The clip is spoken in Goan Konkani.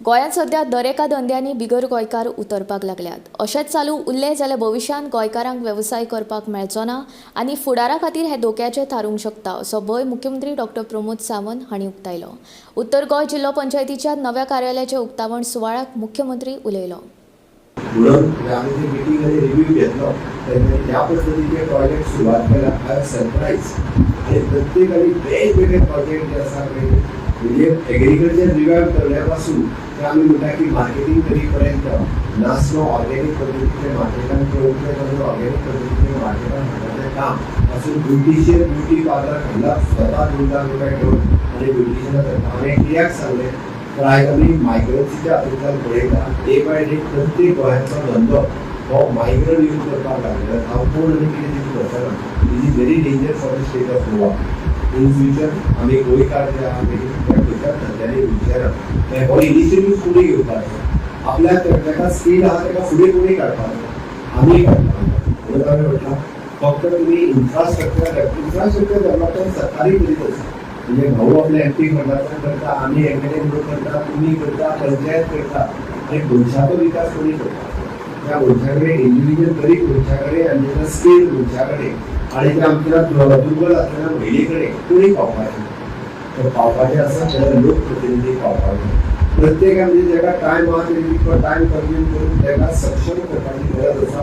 गोंयांत सध्या दरेका धंद्यांनी बिगर गोंयकार उतरपाक लागल्यात. अशेंच चालू उरलें जाल्यार भविश्यांत गोंयकारांक वेवसाय करपाक मेळचो ना आनी फुडारा खातीर हें धोक्याचें थारूंक शकता, असो भंय मुख्यमंत्री डॉक्टर प्रमोद सावंत हांणी उक्तायलो. उत्तर गोंय जिल्लो पंचायतीच्या नव्या कार्यालयाच्या उक्तावण सुवाळ्याक मुख्यमंत्री उलयलो. म्हणून म्हणजे आमी जे मिटींग आनी रिव्यू घेतलो तेन्ना ह्या पद्दतीचे प्रोजेक्ट सुरवात केला. I am surprise. आनी प्रत्येकाने वेगवेगळे प्रोजेक्ट जे आसा पळय, म्हणजे एग्रीकल्चर रिवायव करण्या पासून ते आमी म्हणटा की मार्केटींग करी पर्यंत नासनो ऑर्गेनीक पद्दतीचे मार्केटान प्रवृत्त करून ऑर्गेनीक पद्दतीचे मार्केटान हाडपाचें काम पासून, ब्युटिशियन ब्युटी पार्लर हाडला, स्वता 2 लाख रुपया घेवन आनी ब्युटिशियनां करता. हांवें कित्याक सांगलें तर आयज आमी मायग्रन्सीच्या हातूंतल्यान पळयता, डे बाय डे प्रत्येक गोंयांतलो धंदो हो मायग्रंट यूज करपाक लागलेलो. हांव कोण आनी कितें तितून वचना. This is very danger for the state of Goa in future. आमी गोंयकार जे आहा पळय, ते खंयच्याच धंद्यांनी उरचे ना. हो इनिशिएटीव फुडें घेवपाचो. आपल्याक ताका स्कील आहा, ताका फुडें कोणी काडपाचो, आमी काडपाचो. म्हणून हांवें म्हटलां, फक्त तुमी इन्फ्रास्ट्रक्चर, इन्फ्रास्ट्रक्चर डेव्हलपमेंट सरकारी करीत आसा. म्हणजे भाऊ आपल्या एमपी फंडांतल्यान करता, आमी एमएलए म्हणून करता, तुमी करता, पंचायत करता. आनी मनशाचो विकास कोणी करता? त्या मनशा कडेन, इंडिव्हिज्युअल गरीब मनशा कडेन आनी ताच्या स्किल मनशा कडेन आनी त्या आमच्या दुर्बल आसलेल्या महिले कडेन कोणी पावपाचें? तर पावपाचें आसा जाल्यार लोकप्रतिनिधी पावपाचें. प्रत्येकान म्हणजे जेका टायम आहा तेणी तितको टायम कन्ज्यूम करून ताका सक्षम करपाची गरज आसा.